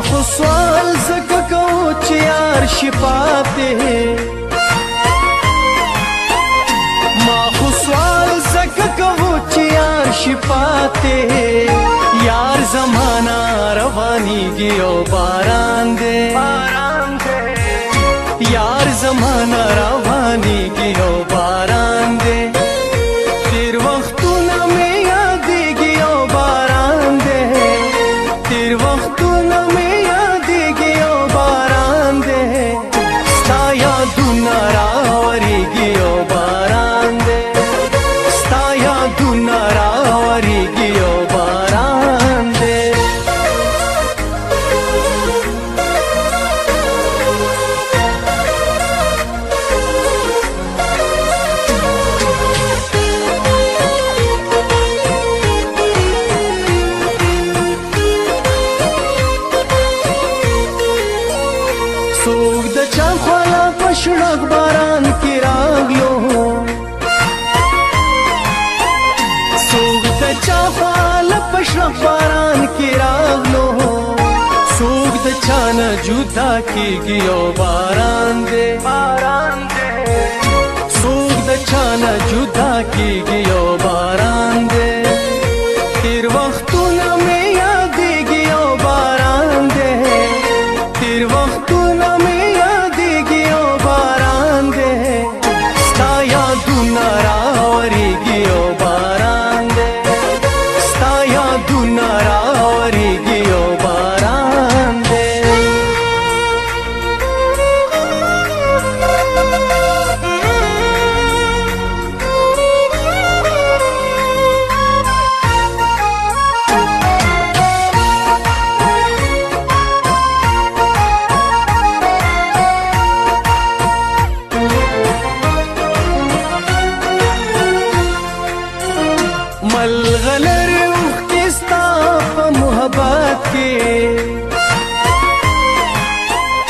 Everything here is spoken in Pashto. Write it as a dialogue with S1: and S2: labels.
S1: خو سوال زکه کو چې یار شي پاتې، ما خو سوال زکه کو چې یار شي پاتې۔ یار زمانہ روانیږي او باران دی، باران دی۔ یار زمانہ روانیږي او باران دی، تیر وختونه مې یادېږي او باران دی۔ تیر وختونه مې یادېږي او باران دی، ستا یادونه راورېږي او باران دی۔ ستا یادونه راورېږي او باران دی۔ څوک د چا خواله په شړک باران کې راغلو، څوک د چا خواله په شړک باران کې راغلو، څوک د چا نه جدا کیږي او باران دی، باران دی۔ څوک د چا نه جدا کیږي او باران